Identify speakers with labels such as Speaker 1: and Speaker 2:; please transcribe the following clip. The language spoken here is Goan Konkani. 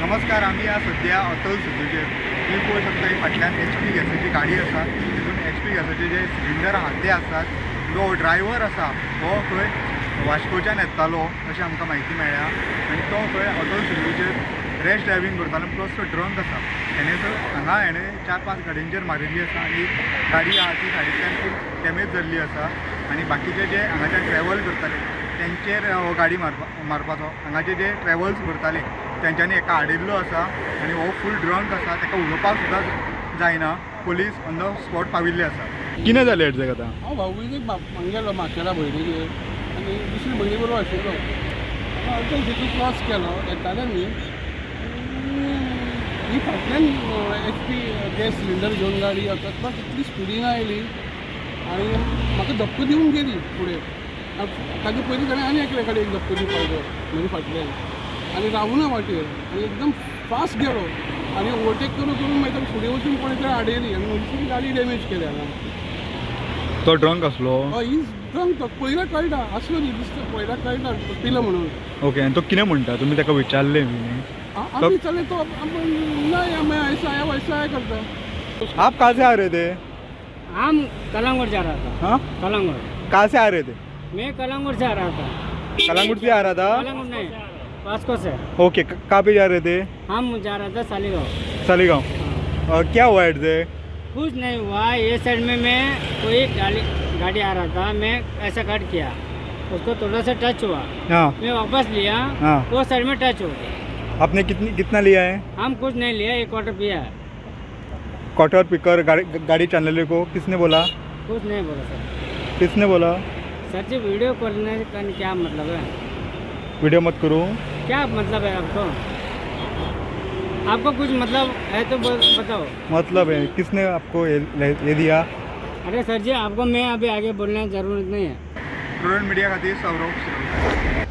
Speaker 1: नमस्कार, आमी आज सद्या अटल सेतूचेर. तुम्ही पळोवंक शकता, ही फाटल्यान एचपी गॅसाची गाडी आसा. तितून एचपी गॅसाचे जे सिलिंडर आहात ते आसात. जो ड्रायव्हर आसा हो खंय वास्कोच्यान येतालो अशें आमकां म्हायती मेळ्ळ्या आनी तो खंय अटल सेतूचेर रॅश ड्रायव्हींग करतालो, प्लस तो ड्रंक आसा. हेणें जर हांगा हेणें चार पांच गाडयांचेर मारिल्ली आसा आनी एक गाडी आहा ती सायडींतल्यान फूल डॅमेज जाल्ली आसा आनी बाकीचे जे हांगाच्यान ट्रॅवल करताले तेंचेर हो गाडी मारपाचो, हांगाचे जे ट्रॅवल्स करताले तेंच्यांनी हेका आडयल्लो आसा आनी हो फूल ड्रंक आसा, ताका उलोवपाक सुद्दां जायना. पुलीस ऑन the spot पाविल्ले आसा. कितें जालें एडझॅक्ट आतां?
Speaker 2: हांव भाऊ भयणीक गेलो माशेला भयणीगेर आनी दुसरी भयणी बरोबर आशिल्लो. अटल सेतू क्रॉस केलो, येताले न्ही, ही फाटल्यान एचपी गॅस सिलिंडर घेवन गाडी अकस्मात इतली स्पिडीन आयली आनी म्हाका धपको दिवन गेली फुडें. ताजे पयलीं ताणें आनी एकल्या गाडयेक धपको दिवपाक जाय म्हजे फाटल्यान आनी रावना वाटेर आनी एकदम फास्ट गेलो आनी ओवरटेक करून करून मागीर ताका फुडें वचून कोणें तरी आडयली आनी म्हजी गाडी डॅमेज केली हांगा.
Speaker 1: तो ड्रंक आसलो?
Speaker 2: हय, is drunk. तो पयल्यार कळटा आसलो न्ही, दिसता पयल्यार कळटा पिलो म्हणून.
Speaker 1: ओके, आनी तो कितें म्हणटा, तुमी ताका विचारलें बी?
Speaker 2: आमी विचारलें, तो नाही, मैं ऐसा आया वैसा आया करता.
Speaker 1: आप कहाँ से आ रहे थे?
Speaker 3: हम कलंगुट जा रहा था.
Speaker 1: हाँ?
Speaker 3: कलंगुट.
Speaker 1: कहाँ से आ रहे थे?
Speaker 3: मैं कलंगुट से आ रहा था.
Speaker 1: कलंगुट से आ रहा था?
Speaker 3: कलंगुट नहीं, वास्को से.
Speaker 1: ओके, कहाँ पे जा रहे थे?
Speaker 3: हम जा रहा था सालीगांव.
Speaker 1: सालीगांव.
Speaker 3: हाँ।
Speaker 1: क्या हुआ एडजे?
Speaker 3: कुछ नहीं हुआ. ये साइड में मैं कोई गाड़ी गाड़ी आ रहा था, मैं ऐसा कट किया, उसको थोड़ा सा टच हुआ. मैं वापस लिया. वो साइड में टच हो गया.
Speaker 1: आपने कितनी कितना लिया है?
Speaker 3: हम कुछ नहीं लिया, एक क्वार्टर पिया है.
Speaker 1: क्वार्टर पीकर गाड़ी गाड़ी चलाने को किसने बोला?
Speaker 3: कुछ नहीं बोला सर.
Speaker 1: किसने बोला?
Speaker 3: सर जी, वीडियो करने का क्या मतलब है?
Speaker 1: वीडियो मत करो.
Speaker 3: क्या मतलब है आपको? आपको कुछ मतलब है तो बताओ.
Speaker 1: मतलब है, किसने आपको ये दिया?
Speaker 3: अरे सर जी, आपको मैं अभी आगे बोलने की जरूरत नहीं है.
Speaker 1: प्रुडंट मीडिया खातीर सौरभ शिरोडकर.